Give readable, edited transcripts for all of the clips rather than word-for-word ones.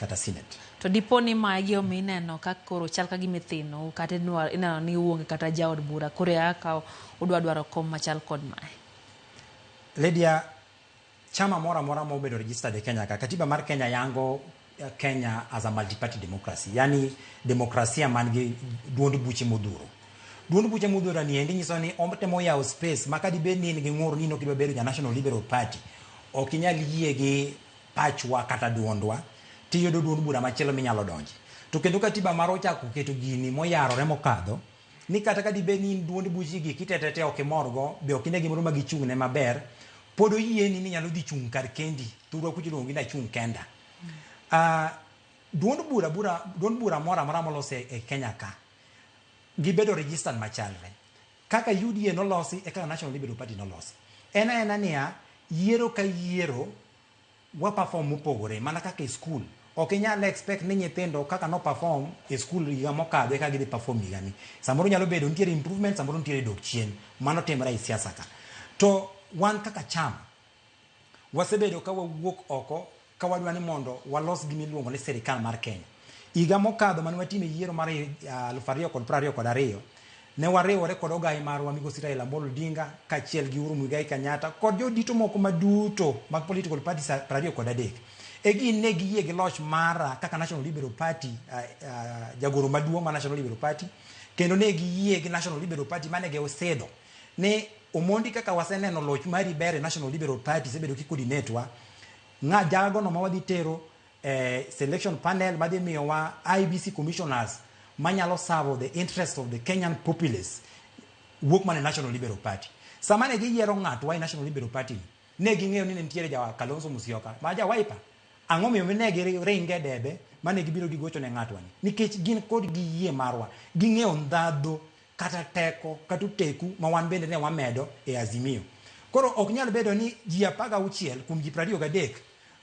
kata Senate. To dipo ni magi omiyo ineno ka koro chal ka gima ithinou kata ineno ni uonge kata jaod bura koro e kaka udwa dwaro kom machal kod mae. Lydia, chama moro amora mobedo registered e Kenya ka, katiba mar Kenya yango Kenya as a multi-party democracy, yani demokrasia man gi duond buche modhuro. Duond buche modhuro ni endi nyiso ni otemo yawo space ma kadibed ni in gi ng'ur ni in ok idwa bedo ja National Liberal Party, ok inyal yie gi pachwa kata duondwa, tiyudo duond bura machielo minyalo donje. To kendo katiba marwa ochako keto gini moyarore mokadho, ni kata ka dibed ni in duond buchi gi kitetete ok imorgo, be ok ine gimoro ma gichung' ne maber, pod oyieni ni inyalo dhi chung' kar kendi. Thurwa kucho iluongo ni achung' kenda. Duond bura bura duond bura moro amora molos e Kenya ka gibedo registered machalre. Kaka UDA nolosi e kaka National Liberal Party nolosi. En aena niya, yiero ka yiero wa perform mopogore mana kaka e school. Ok inyal expect ni nyithindo kaka no perform e school higa mokadho e kaka gidhi perform higani. Samoro nyalo bedo nitiere improvement, samoro nitiere dok chien. Mano timore e siasa ka. To wan kaka chama, wasebedo ka wawuok oko ka wadwa ni mondo walos gima iluongo ni sirikal mar Kenya. Higa mokadho mane watimo yiero mar 2022, ne wariwore kod ogai marwa migosi Raila Amolo Odinga kaachiel gi Uhuru Muigai Kenyatta kod jodito moko maduto mag political parties 23. E gin ne giyie gi loch mara kaka National Liberal Party, jagoro maduong' mar National Liberal Party, kendo ne giyie gi National Liberal Party mane gisidho ni Omondi kaka waseneno loch mari ber e National Liberal Party, isebedo ki coordinate wa, ng'a jagono ma wadhi tero e selection panel madhi miyowa IEBC commissioners manyalo serve the interest of the Kenyan populace wuok mana e National Liberal Party. Sama ne giyiero ng'atwa e National Liberal Party ni, ne ging'eyo ni ne nitiere ja Kalonzo Musyoka ma ja Wiper. Ang'o miyo ne giringe debe mane gibiro gigocho ne ng'atwa ni? Nikech gin kod gi yie marwa, ging'eyo ndhadhu kata teko kata oteku ma wan bende ne wamedo e Azimio. Koro ok nyal bedo ni ji 16 kuom ji 23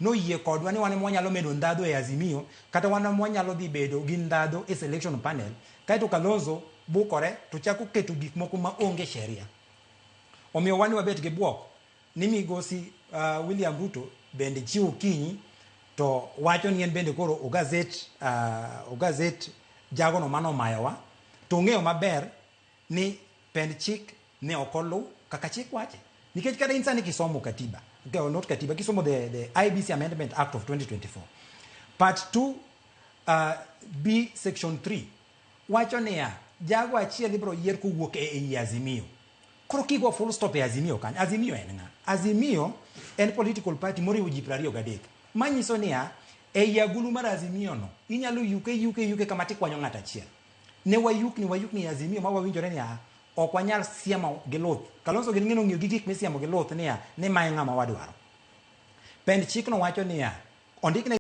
noyie kodwa ni wan ema wanyalo medo ndhadhu e Azimio kata wan ema wanyalo dhi bedo gi ndhadhu e selection panel, kaeto Kalonzo bukore to chako keto gik moko ma onge sheria. Omiyo wan wabet gi bwok ni migosi William Ruto bende chiew okinyi to wacho ni en bende koro ogazet jagono mane omayowa, to ong'eyo maber ni pend chik ne ok oluw kaka chik wache. Nikech kata in sani kisomo katiba, not katiba, kisomo the IEBC Amendment Act of 2024, part 2 B section 3 wacho niya, jago achiel ibiro yier kowuok e ei Azimio. Koro kigo full stop e Azimio kanyo, Azimio en ng'a? Azimio en political party moriwo ji 23. Manyiso niya, ei agulu mar Azimio no, inyalo yuke yuke yuke kama tikwanyo ng'at achiel. Ne wayukni wayukni e Azimio ma wawinjore niya, ok wanyal siemo gi luth. Kalonzo gin ng'eno ng'iyo gi gik misiemo gi luth niya, ni mae ng'ama wadwaro. Pend chikno wacho niya, ondikne